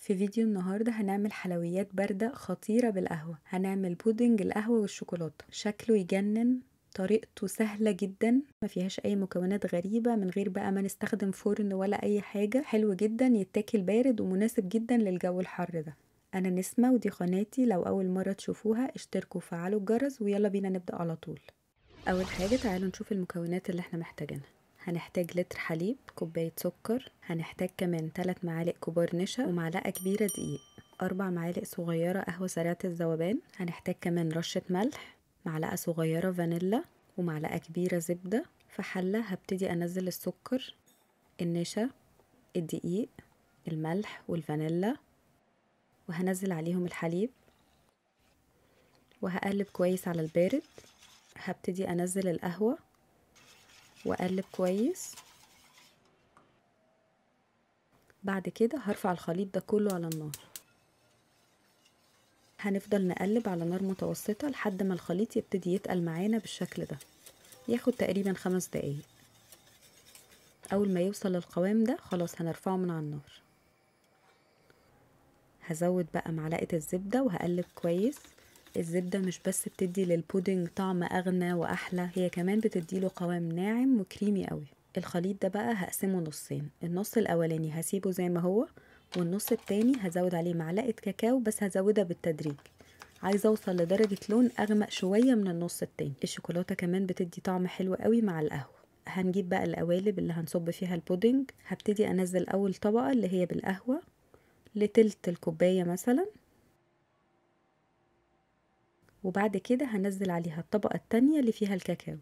في فيديو النهاردة هنعمل حلويات باردة خطيرة بالقهوة. هنعمل بودنج القهوة والشوكولاتة، شكله يجنن، طريقته سهلة جدا، ما فيهاش اي مكونات غريبة، من غير بقى ما نستخدم فرن ولا اي حاجة. حلو جدا، يتاكل بارد ومناسب جدا للجو الحر ده. انا نسمة ودي قناتي، لو اول مرة تشوفوها اشتركوا وفعلوا الجرس، ويلا بينا نبدأ على طول. اول حاجة تعالوا نشوف المكونات اللي احنا محتاجينها. هنحتاج لتر حليب، كوباية سكر، هنحتاج كمان 3 معالق كبار نشا ومعلقة كبيرة دقيق، 4 معالق صغيرة قهوة سريعة الذوبان، هنحتاج كمان رشة ملح، معلقة صغيرة فانيلا، ومعلقة كبيرة زبدة. في حلة هبتدي انزل السكر، النشا، الدقيق، الملح والفانيلا، وهنزل عليهم الحليب، وهقلب كويس على البارد. هبتدي انزل القهوة واقلب كويس. بعد كده هرفع الخليط ده كله على النار. هنفضل نقلب على نار متوسطة لحد ما الخليط يبتدي يتقل معانا بالشكل ده، ياخد تقريبا 5 دقايق. اول ما يوصل للقوام ده خلاص هنرفعه من على النار. هزود بقى معلقة الزبدة وهقلب كويس. الزبدة مش بس بتدي للبودنج طعم أغنى وأحلى، هي كمان بتديله قوام ناعم وكريمي قوي. الخليط ده بقى هقسمه نصين، النص الأولاني هسيبه زي ما هو، والنص التاني هزود عليه معلقة كاكاو، بس هزودها بالتدريج، عايزة اوصل لدرجة لون أغمق شوية من النص التاني. الشوكولاتة كمان بتدي طعم حلو قوي مع القهوة. هنجيب بقى القوالب اللي هنصب فيها البودنج. هبتدي أنزل أول طبقة اللي هي بالقهوة لتلت الكوباية مثلا، وبعد كده هنزل عليها الطبقة التانية اللي فيها الكاكاو.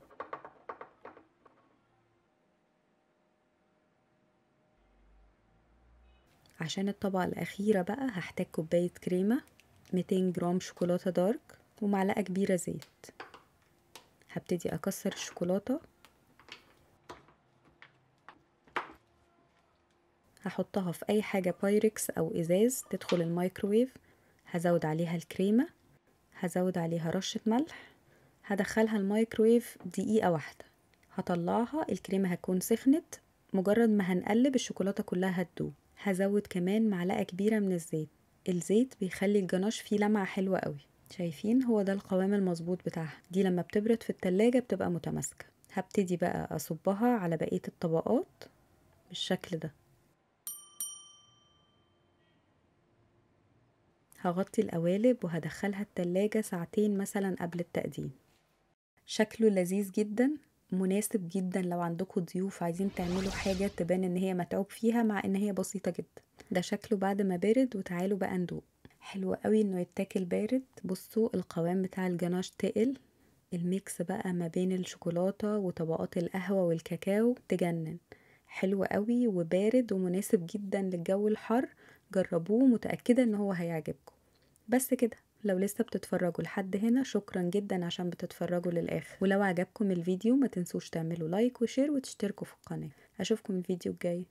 عشان الطبقة الأخيرة بقى هحتاج كوباية كريمة، 200 جرام شوكولاتة دارك، ومعلقة كبيرة زيت. هبتدي أكسر الشوكولاتة، هحطها في أي حاجة بايركس أو إزاز تدخل الميكروويف. هزود عليها الكريمة، هزود عليها رشة ملح، هدخلها الميكروويف دقيقة واحدة، هطلعها الكريمة هتكون سخنت، مجرد ما هنقلب الشوكولاتة كلها هتدوب. هزود كمان معلقة كبيرة من الزيت، الزيت بيخلي الجناش فيه لمعة حلوة قوي. شايفين هو ده القوام المظبوط بتاعها، دي لما بتبرد في التلاجة بتبقى متماسكة. هبتدي بقى أصبها على بقية الطبقات بالشكل ده. هغطي القوالب وهدخلها التلاجة ساعتين مثلا قبل التقديم. شكله لذيذ جدا، مناسب جدا لو عندكم ضيوف عايزين تعملوا حاجة تبان ان هي متعوب فيها مع ان هي بسيطة جدا. ده شكله بعد ما بارد، وتعالوا بقى ندوق. حلو قوي انه يتاكل بارد. بصوا القوام بتاع الجناش تقل، ال mix بقى ما بين الشوكولاتة وطبقات القهوة والكاكاو تجنن. حلو قوي وبارد ومناسب جدا للجو الحر. جربوه، متأكدة ان هو هيعجبكم. بس كده، لو لسه بتتفرجوا لحد هنا شكرا جدا عشان بتتفرجوا للآخر، ولو عجبكم الفيديو ما تنسوش تعملوا like و share وتشتركوا في القناة. اشوفكم الفيديو الجاي.